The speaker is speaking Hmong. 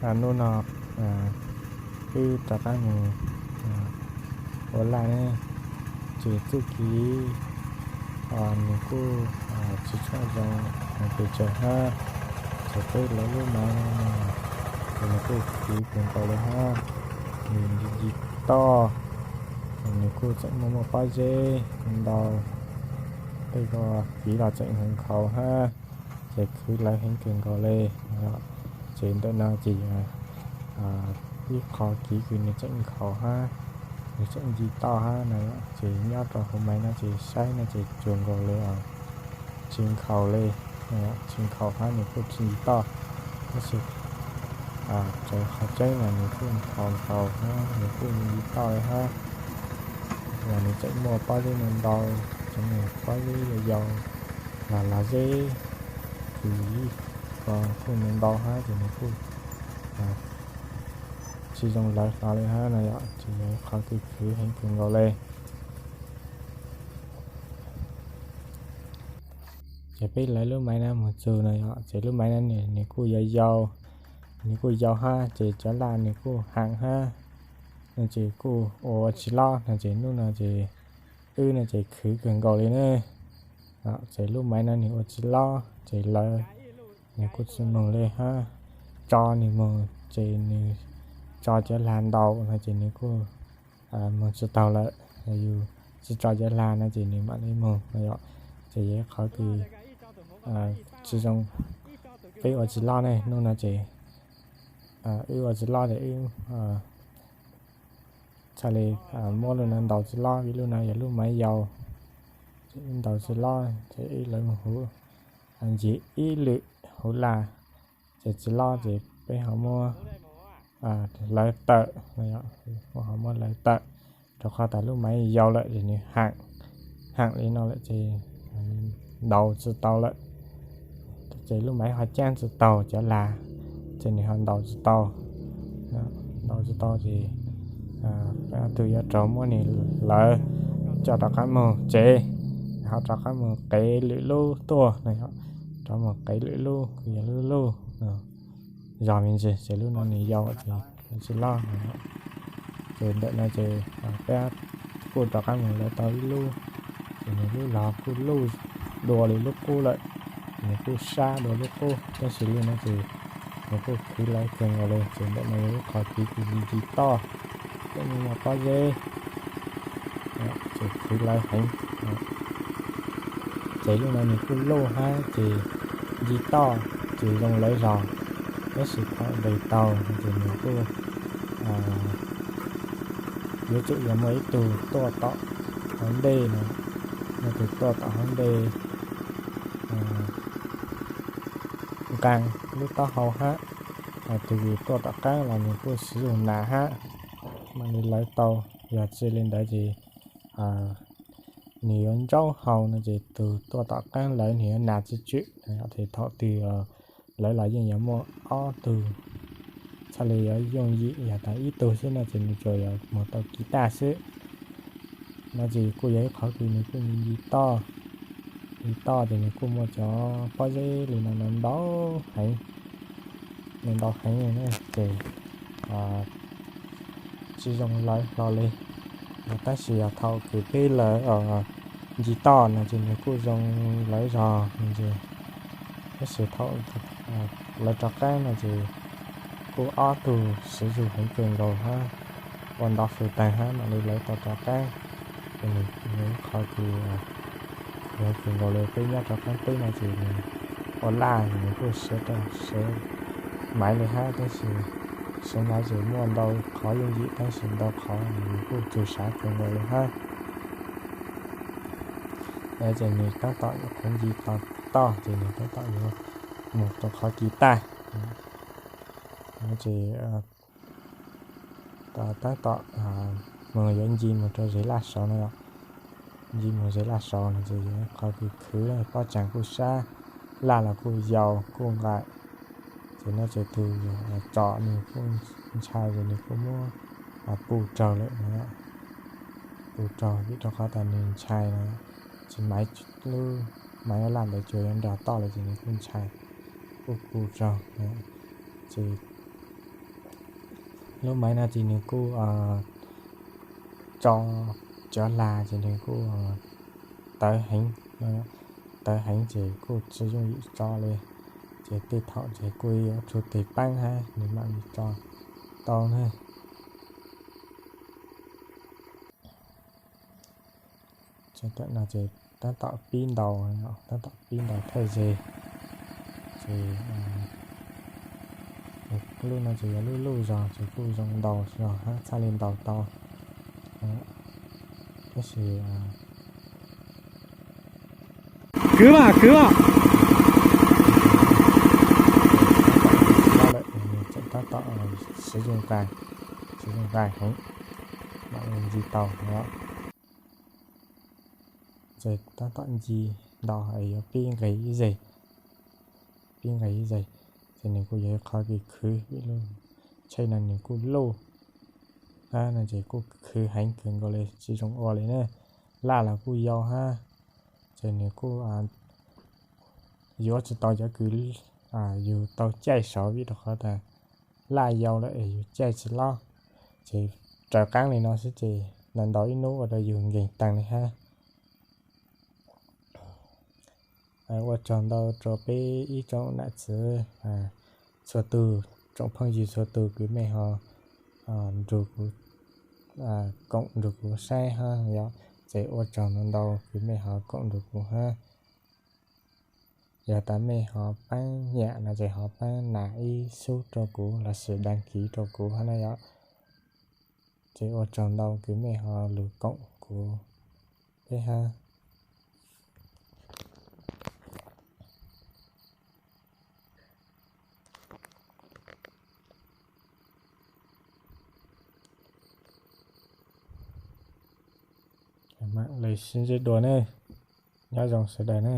Hnub no wb rov qab mus ua laj ne, ces txuj kev nws kuj tsis tshua zoo pes tsawg hab, ces peb lawv lub maiv no ces nws kuj khwv kawg nkaus li hab, nws nci toj, nws kuj tseem muaj muaj pob zeb ntau, tej ko kev los tseem nkhaus hab, ces khwv lawv heev kawg nkaus li. Ces ntawm no ces ib qho kev kws nws tseem nkhaus hab, nws tseem nci toj hab na, ces nyob rau hauv maiv no ces saib no ces tsuas nkaus li tsis nkhaus li, tsis nkhaus hab nws kuj tsis nci toj, tab sis txawv qhov tseeb mas nws kuj nkhaus nkhaus hab nws kuj nci toj li hab. Los nws tseem muaj pob zeb ntau, tseem muaj pob zeb yau yau, los los zeb kws kuj ntau ntau hab ces nws kuj tsis zoo lawv hlo li hab na yom, ces yog ib qhov kws khwv heev kawg nkaus li. Ces peb lawv lub maiv na mus txug no yom, ces lub maiv na nws kuj yau yau, nws kuj yau hab ces cov laj nws kuj heev hab, no ces kuj ua tsis lob no ces hnub no ces wb no ces khwv kawg nkaus li ne. Ces lub maiv no nws ua tsis lob ces lawv nws kuj tsis moog li hab, tso nws moog ces nws tso cov lag ntau no ces nws kuj moog tsis taug lawm, yus tsis tso cov lag no ces nws mam li moog no yom. Ces yog ib qhov kws tsis zoo, peb ua tsis lob ne, hnub no ces wb ua tsis lob ces wb txhaj li muab lub no ntaus tsis lob, ib lub no yog lub maiv yau, ces wb ntaus tsis lob ces wb lawv moog huv, ncig ib lwm huv laj, ces tsis lob ces peb ho muab lawv tawm, muab ho muab lawv tawm, rau qhov tas lub maiv yau lawm ces nws heev, heev li no lawm ces ntaus tsis tau lawm. Ces lub maiv ho caab tsis taug cov lag, ces nws ho ntaus tsis tau, ntaus tsis tau ces peb ob tug yuav raug muab nws lawv coj rov qab moog tsev, ho rov qab moog qev lwm lub tuaj no, rov moog qev lwm lub kws yog lub lub zog me ntsis, ces lub no nws yau ces tsis lob no. Ces ntawm no ces peb kuj rov qab moog lawv tau ib lub, ces nws lub log kuj luj dua li lub qub lawm, nws kuj sab dua lub qub, tab sis lub no ces nws kuj khwv lawv kawg nkaus li. Ces ntawm no yog ib qho kev kws nci toj, tseem muaj pob zeb, ces khwv lawv heev. Ces lub no nws kuj luj hab ces nci toj ces zoo lawv zog, tab sis thaum nqis taug ces nws kuj yuav tsum yog muaj ib tug tuaj tom hauv ntej no, muaj ib tug tuaj tom hauv ntej nqaa lub taub hau hab, tug kws tuaj tom qaab los nws kuj siv zug nas hab, mam li lawv tau. Yog tsi li ntawd ces nws yuav ntsaub hau no ces tug tuaj tom qaab lawv nws yuav nas tsw tswm. Ces thaum twg lawv los yeej yuav muaj ob tug, txhaj li yuav yooj yim. Yog tas ib tug xwb no ces nws tsuas yuav moog tau kiv taj xwb. No ces kuj yog ib qhov kws nws kuj nci toj, nci toj ces nws kuj muaj cov pob zeb li no ntau heev, ntau heev li na, ces tsis zoo lawv hlo li. Tab sis yog thaum kws peb lawv nci toj no ces nws kuj zoo lawv zog me ntsis. Tab sis thaum lawv rov qaab no ces kuj ob tug siv zug heev kawg nkaus hab, ua ntau fwm taag hab mam li lawv tau rov qaab. Ces nws yog ib qhov kws heev kawg nkaus li. Peb nyob rau qaab teb no ces nws ua laj nws kuj siv rau siv maiv li hab, tab sis siv maiv ces muaj ntau qhov yooj yim tab sis ntau qhov nws kuj txug sav kawg nkaus li hab. Ces nws taab tom yuav qhuav nci toj ces nws taab tom yuav moog rau qhov kiv taj. Ces taab tom moog yuav nci moog rau zes laj saud no, nci moog zes laj saud no ces yog qhov kws khwv, pob tsaag kuj sab, laj los kuj yau kuj nqaim. Ces no ces tug tsom nws kuj ntshai ces nws kuj muab pu raug lawm no, pu raug vim rau qhov tas nws ntshai no, tsis maiv lub maiv laj ntawd tsuas yuav nrog toj lawm ces nws kuj ntshai, kuj pu raug. Ces Lub maiv no ces nws kuj tso cov las ces nws kuj tawv heev, tawv heev ces kuj tsis yooj yim tso li. Ces tej thaum ces kuj yuav tsum tig peeb hab nws mam li tso tau na. Tam no ces tab tom pib ntaus, tab tom pib ntaus thawj zeg. Ces lub no ces yog lub luj zog ces kuj zoo ntaus zog hab txhaj li ntaus tau. Tab sis kwv mas kwv mas, tseem tab tom siv zug nqaij, siv zug nqaij heev mam li nce tau. Ces tab tom nce ntau es yuav pib nqes ib zeg, pib nqes ib zeg, ces nws kuj yog ib qho kev khwv, ib lub tsheb no nws kuj luj hab no ces kuj khwv heev kawg nkaus li tsis zoo ua li na. Laj los kuj yau hab, ces nws kuj yuav tsis tau cov kws yug tau caij saud vim rau qhov tas laj yau lawm es yug caij tsis lob. Ces raws qaab li no xwb ces ntau ntau ib hnub ua rau yug nkeeg taag li hab. Ua tsaug ntau rau peb ib tsoom nam txiv txhua tug, tsoom phooj ywg txhua tug kws mej ho nrug kuv, koom nrug kuv saib hab yom. Ces ua tsaug ntau ntau kws mej ho koom nrug kuv hab. Yog tas mej ho paab nyam no ces ho paab nas ib xub rau kuv lossis đăng ký rau kuv hab na yom. Ces ua tsaug ntau kws mej ho lug koom kuv peb hab. Mam li sib ntsib dua ne, nyob zoo sawv daws ne.